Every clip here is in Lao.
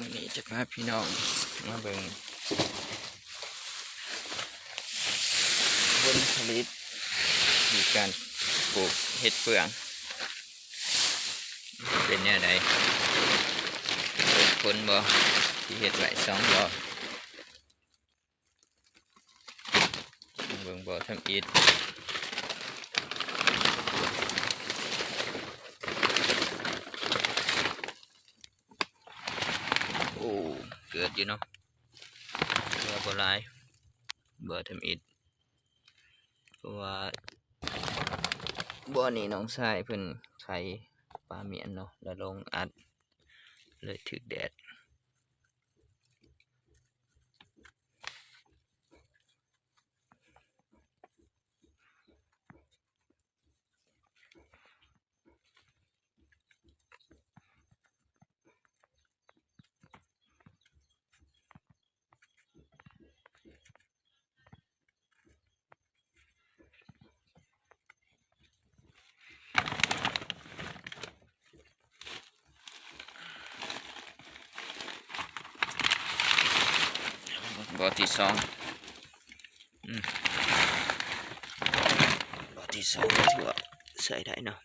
ມື້ນີ້ຈະພາພີ່ນ້ອງມາເບິ່ງຜົນຜະລິດທີ່ການປູກເຫັດເຟືອງ ເປັນແນວໃດ ເປັນຜົນບໍ່ ທີ່ເຮັດໄວ້ສອງດອກ. ເບິ່ງບໍ່ທຳອິດ ໂອ້ ເກີດຢູ່ເນາະ ເຫຼືອບໍ່ຫຼາຍ ບໍ່ທຳອິດ ເພາະວ່າບ່ອນນີ້ນ້ອງຊາຍເພິ່ນໄຖປ່າມ້ຽນເນາະ ແລ້ວລົງອັດ ເລີຍຖືກແດດ. ບໍ່ທີສອງ ອືມ ບໍ່ທີສອງຖືວ່າໃຊ້ໄດ້ເນາະ.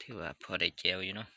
ຖືວ່າພໍໄດ້ແຈ່ວຢູ່ເນາະ.